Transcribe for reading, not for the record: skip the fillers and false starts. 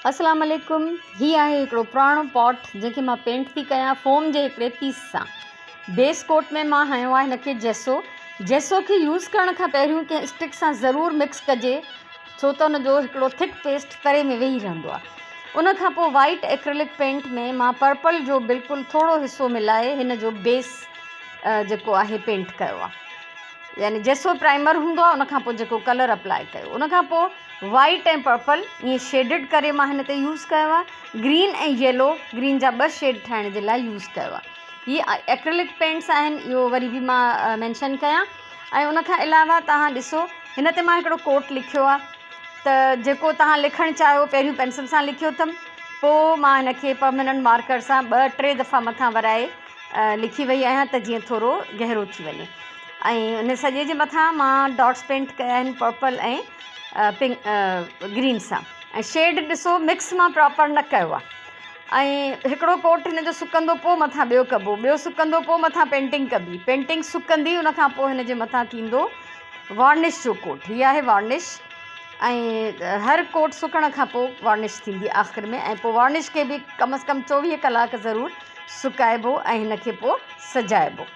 اسلام عليڪم هي آهي هڪڙو پراڻو پاٽ جنهن کي مان پينٽ ٿي ڪيان فوم جي هڪڙي پيس سان بيس ڪوٽ ۾ مان هنيو آهي هن کي جيسو جيسو کي يوز ڪرڻ کان پهريون ڪنهن اسٽڪ سان ضرور مڪس ڪجي ڇو ته ان جو هڪڙو ٿڪ پيسٽ تري ۾ ويهي رهندو آهي ان کان پوء وائيٽ ايڪريلڪ پينٽ ۾ مان پرپل جو بلڪل ٿورو حصو ملائي هن جو بيس جيڪو آهي پينٽ ڪيو آهي يعني جيسو پرائمر هوندو آهي ان کان پوء جيڪو ڪلر اپلائي ڪيو ان کان پوء وائيٽ ۽ پرپل ائين شيڊڊ ڪري مان هن تي يوز ڪيو آهي گرين ۽ يلو گرين جا ٻه شيڊ ٺاهڻ جي لاء يوز ڪيو آهي هي ايڪريلڪ پينٽس آهن اهو وري به مان مينشن ڪيان ۽ ان کان علاوه توهان ڏسو هن تي مان هڪڙو ڪوٽ لکيو آهي ته جيڪو توهان لکڻ چاهيو پهريون پينسل سان لکيو اٿم پوء مان هن کي پرماننٽ مارڪر سان ٻه ٽي دفعا مٿان ورائي لکي وئي آهيان ته جيئن ٿورو گهرو ٿي وڃي ۽ ان سڄي جي مٿان مان ڊاٽس پينٽ ڪيا آهن پرپل ۽ پنڪ گرين سان ۽ شيڊ ڏسو مڪس مان پراپر نه ڪيو آهي ۽ هڪڙو ڪوٽ هن جو سڪندو پوء مٿان ٻيو ڪبو ٻيو سڪندو پوء مٿان پينٽنگ ڪبي پينٽنگ سڪندي ان کان پوء هن جي مٿان ٿيندو وارنش جو ڪوٽ هي آهي وارنش ۽ هر ڪوٽ سڪڻ کان پوء وارنش ٿيندي آخر ۾ ۽ پوء وارنش کي به ڪم از ڪم 24 ڪلاڪ ضرور سڪائبو ۽ هن کي پوء سجائبو.